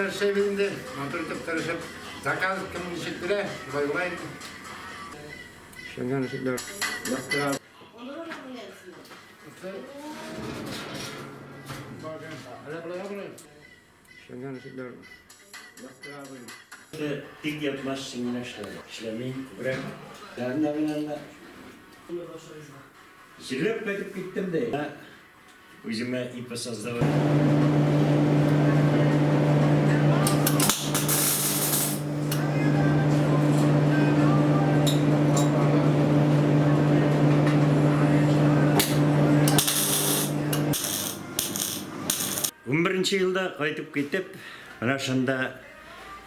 Эшләйбез инде, матур итеп тырышып. Заказ кем ничек бирә, шулай була инде. Эшләнгән ишекләр. Эшләнгән ишекләр. Тик ятмас өчен генә эшләдек. Эшләмим, күбрәк. Әллә белән дә. Сөйләп кайтып киттем дә. Үземә ИП создавать. Унберенче елда кайтып китеп, менә шунда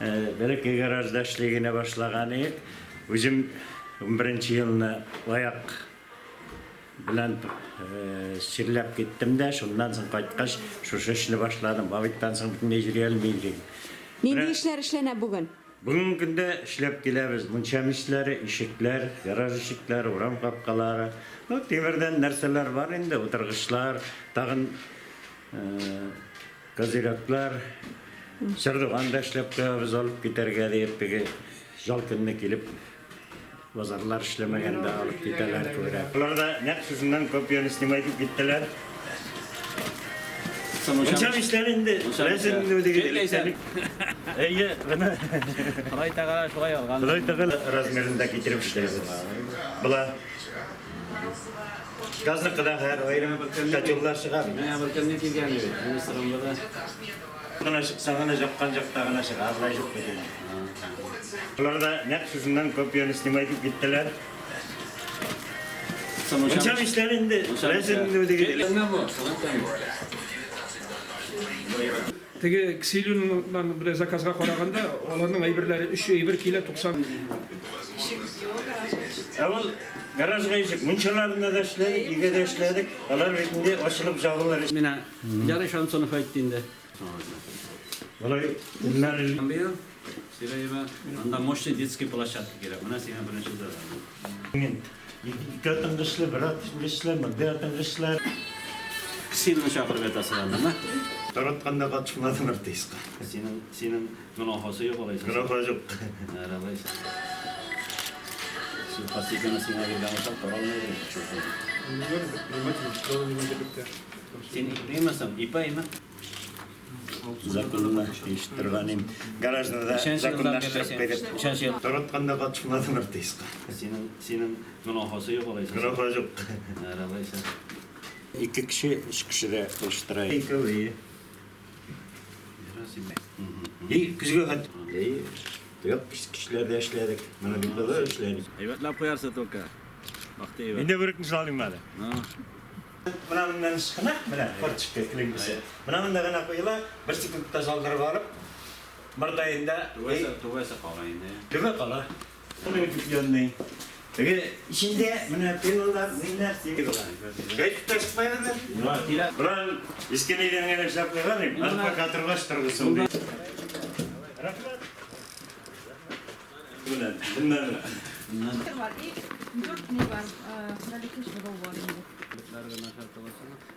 бәләкәй гаражда эшли генә башлаган идек. Үзем унберенче елны аяк белән чирләп киттем дә, шуннан соң кайткач, шушы эшне башладым. Бабиттан соң бөтенләй йөри алмый идем. Нинди эшләр эшләнә бүген? Бүгенге көндә эшләп киләбез. Мунча мичләре, ишекләр, гараж ишекләре, урам капкалары. Ну, тимердән нәрсәләр бар инде, утыргычлар, тагын козыреклар, чардуган да эшләп куябыз, алып китәргә диеп, теге ял көнне килеп Базарлар эшләмәгәндә алып китәләр күбрәк. Болар да нәкъ шушыннан копияне снимать итеп киттеләр. Мунча мичләре инде, беләсең инде үзегез. Әйе, менә. Ходай Тәгалә шулай алган. Ходай Тәгалә размерында китереп эшләбез. Була. Газныкы да һәр аерым котеллар чыга бит. Менә бер көнне килгән иде, министр МВД. Гына чыкса гына жапкан жакта гына чыга, болай юк бит инде. Болар да нәкъ шушыннан копияне снимать итеп киттеләр. Мунча мичләре инде, беләсең инде үзегез. Теге Ксилюннан белән заказга караганда, аларның әйберләре өч әйбер килә 90. Ә ул гаражга ишек, мунчаларында да эшләдек, өйгә дә эшләдек. Алар бит инде ачылып жабылыр. Менә Ярый Шамсунов әйтте инде. Болай көннәр Быел Сираева, анда мощный детский площадка кирәк. Менә сиңа беренче задание. Ике атынгычлы, бер атынгычлы, мондый атынгычлар. Синең чакырып ятасың анда, мә? Таратканда катышмадым артистка. Синең, синең гөнаһысы юк алайса. Гөнаһы юк. Алайса. Син сиңа биргән булсам, таралмый идең. Син ипимесең? Ипәйме? Законны ишеттерген им. Гаражны да законлаштырып куйдык. Ничәнче ел? Таратканда катышмадым артистка. Синең, синең гөнаһысы юк алайса. Гөнаһы юк. Алайса. Ике кеше, өч кеше дә алыштыра. Икәү, И көзгә хәт. Тояк кешеләр дә эшләдек. Менә бит да эшләдек. Әйбәтләп куярсың только. Бахтиева. Инде бүрекне салыйм әле. Менә моннан ышкына, менә форточка клингесе. Менә монда гына куела, бер секундта салдырып алып, март аенда Түбәсе, түбәсе кала инде. Түбә кала. Моны утепленный. Теге эчендә менә пеналар, ниләр теге була. Гайт та чыкмайды. Килә. Болар иске нидән генә эшләп куйган идем. Аны пока торгач торгызсын дип. Рәхмәт. Менә, bundan. Бар, и дүрт ни бар, бәләкәч бозау бар инде.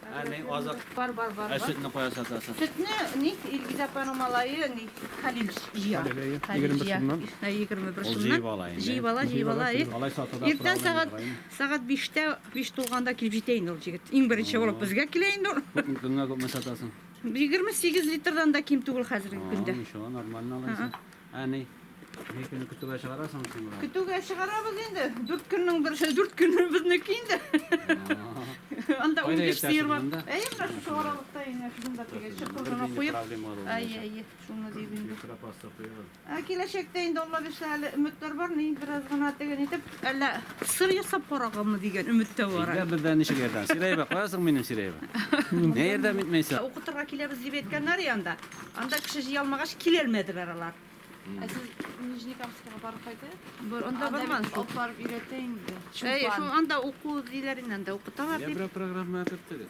Ә, ни азык. Бар, бар, бар. Ә сөтне кая сатасың? Сөтне ни Илгиз апаның малае ни Хәлил җыя. Хәлил җыя. 21 Ул сумнан. җыеп ала инде. Җыеп ала, җыеп ала. Алай сатуда Иртән сәгать сәгать 5тә, 5 тулганда килеп җитә инде ул җегет. Иң беренче булып безгә килә инде ул. Күпме көнгә күпме сатасың? 28 литрдан да ким түгел хәзерге көндә. Ничего, нормально алайса. Ә ни? Ни көне көтүгә чыгарасың син боларны? Көтүгә чыгарабыз инде. Дүрт көннең берсе, дүрт көнне безнеке инде. Анда Кайда 15 сыер бар. йөртәсең монда? Әйе, менә шушы аралыкта инде шунда теге чокыр гына куеп. Әйе, әйе, шуны дип инде. Ә киләчәктә инде Алла бирсә әле өметләр бар, ни бераз гына теге нитеп, әллә сыр ясап караганмы дигән өмет тә бар. Син бездә ничек ярдәм? Сирәева, каясың минем Сирәева? Не ярдәм итмәйсең? Укытырга киләбез дип әйткәннәр янда. Анда кеше җыя алмагач киләлмәделәр алар. Ә сез Нижнекамскига барып кайтыгыз. Бар, анда барман шул. Алып барып өйрәтә инде. Әйе, шул анда уку диләр инде, анда укыталар дип. Берәр программа керттегез.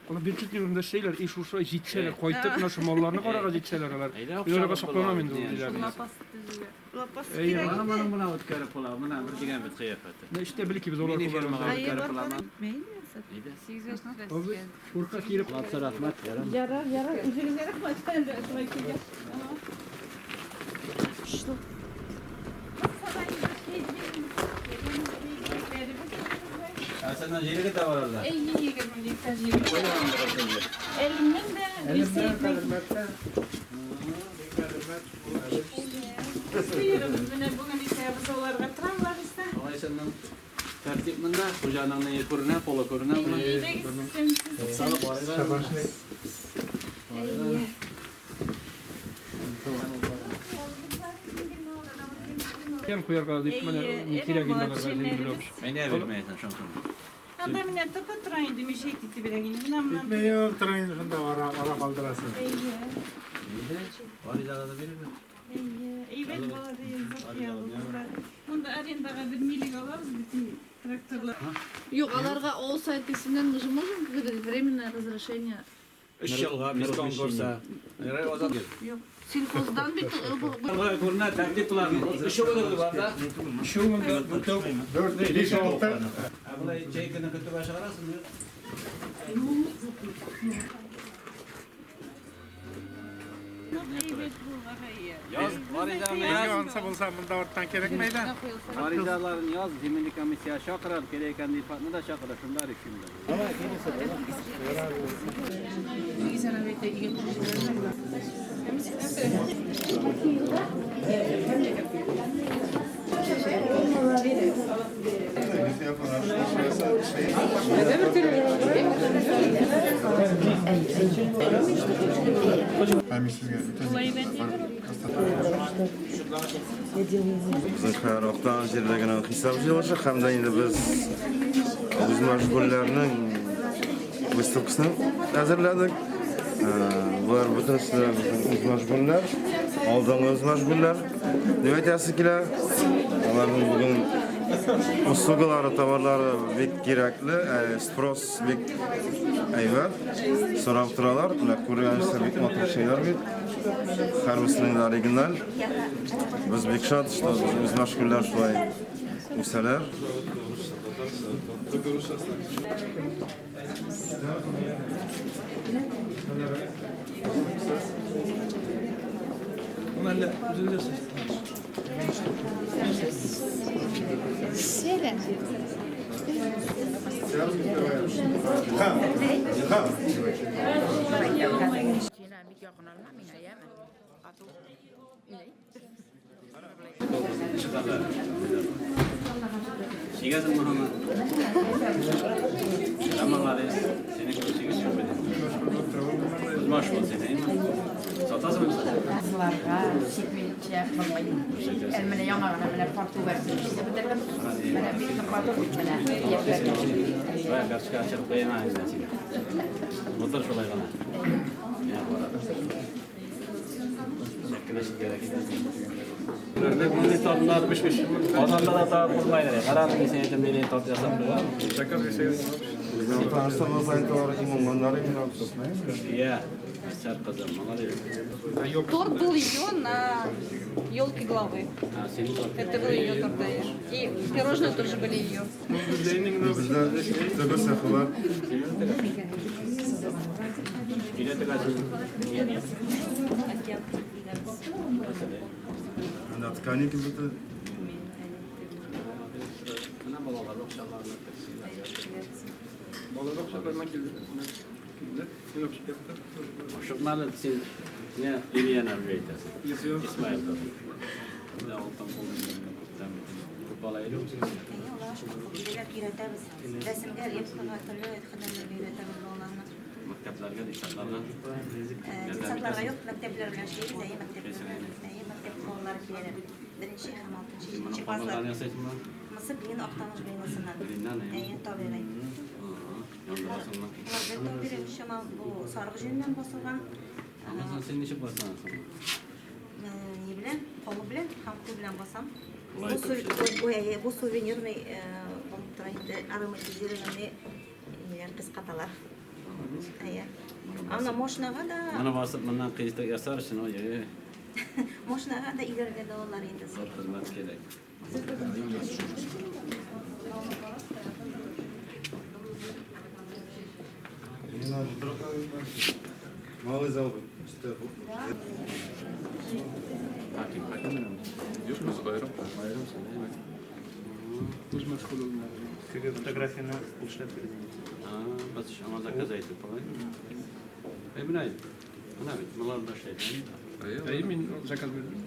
Алар бюджет урында эшләйләр, и шушы җитсәләр, кайтып, менә шул малларны карарга җитсәләр алар. Мин аларга сокланам инде ул диләрне. Лапас төзүгә. Лапас Әйе, кирәк Моны инде. моны менә үткәреп була. Менә бер дигән бит кыяфәте. Менә эштә белки без алар Мини күп фермага Әйе, үткәреп бар, була. бар. Мәйле. Әйдә. 8 Абый, курка килеп. Лапса рәхмәт, ярам. Ярар, ярар. Үзегезгә рәхмәт. Шулай килгәч. Что? Ә сәннән җиргә дә баралар. Әйе, 20 гектар җир. Әлемнең дә Әлмәттә. Сыерыбыз менә бүген исә бозауларга трамлар исә. Алай сәннән тәртип монда, хуҗаның ни күренә, кулы күренә монда. Салып барырга. Кем куярга дип менә ни кирәк инде аларга җиңел. Әйдә бирмәйсең шунсын. Анда менә топа тора инде мешәй китеп бирә инде. Менә менә. Битмәй тора инде шунда ара ара калдырасың. Әйе. Гаризага да бирерме? Әйе. Әйбәт балада язып. Монда арендага бер милек алабыз бөтен тракторлар. Юк, аларга ул сайт исеменнән мы же можем выдать временное разрешение. Өч елга без конкурса. Ярай озак. Юк. Сельхоздан бит ул бу- Алга күренә тәртип буларны. Өче булды бар да. Şu монда бу 4 5 6. Ә болай җәй көне көтеп чыгарасың, юк? Әйбәт булган әйе. Яз, гаризаны Безгә яз. ансы булса монда арттан кирәкмәй дә. Гаризаларын яз, земельный комиссия чакырыр, кирәк икән Илфатны да чакырыр, шунда решим. Безнең һәр Актаныш җирдә генә хисап җыелышы һәм дә инде без үзмәшгульләрнең выставкасын әзерләдек. Болар бөтенесе дә безнең үзмәшгульләр, алдынгы үзмәшгульләр дип әйтәсе килә. Аларның бүген услугалары, товарлары бик кирәкле, спрос бик әйбәт. Сорап торалар. Менә күргәнегезчә бик матур шәйләр бит. Һәрберсенең дә оригиналь. Без бик шат, что үзмәшгульләр шулай үсәләр. Чигәсең Мөхәммәд. Молодец. Сине күрсәгез юк иде. Үзмәшгуль син, әйеме? Сатасыңмы? Кызларга сипмичә булмый. Әле менә яңа гына менә порту версия эшләп бетердем. Менә бик нык матур бит менә яшьләргә. Шулай карточка ачып куяйм инде сине. Утыр шулай гына. Менә бара. Шәккенә читкәрәк китәсең. Мондый тортлар пешмеш. Казанда да табып булмый. Карап мин сине әйтәм, нидән торт ясап куйган. Безнең Татарстанда сайталар иң уңганнары инде. Я, Сәр кызым, молодец. Торт был ее на елке главы. А, синең торт. Это был ее торт, да. И пирожные тоже были ее. Бездә төрле цехлар. Килә тегәсең. Анда ткани кибете. Менә балалар акчаларны керсеннәр. Балалар акчаларына килде. Килде. Мин общий кеттем. Ашыкмалы син не Лилияна уже әйтәсең. Исмаил да. Менә алтын кулын күп бала иде. Киләләр өйрәтәбез. Рәсемгә, лепкага, төрле һөнәрләргә өйрәтәбез балаларны. Мәктәпләргә, детсадларга. Детсадларга юк, мәктәпләр белән эшлибез, әйе, мәктәпләр. Әйе, мәктәп балалары киләләр. Беренче һәм алтынчы, җиденче класслар. Кабырганы ясыйсыңмы? Монысы блин Актаныш блинысыннан. Блиннан, әйе. Әйе, табигый. Яндырасыңмы? Болар бер табигый чама бу сарык җөненнән басылган. Анысын син ничек басасың? Ни белән, кулы белән һәм кул белән басам. Шулай Бу итеп ой, әйе, бу сувенирный булып тора инде, ароматизированный ниләр кыскаталар. Әйе. Аны машинага да, Моны басып, моннан кыйстык ясар өчен, ой, ой, машинага да өйләргә дә алалар инде. зур хезмәт кирәк. Малый зал бит. Үз мәшгуль ул. Теге фотографияне ул эшләп бирде. Без аңа заказ әйтеп, алай. Әй, менә, менә бит, болар да эшләйт. Әйе, мин заказ бирдем.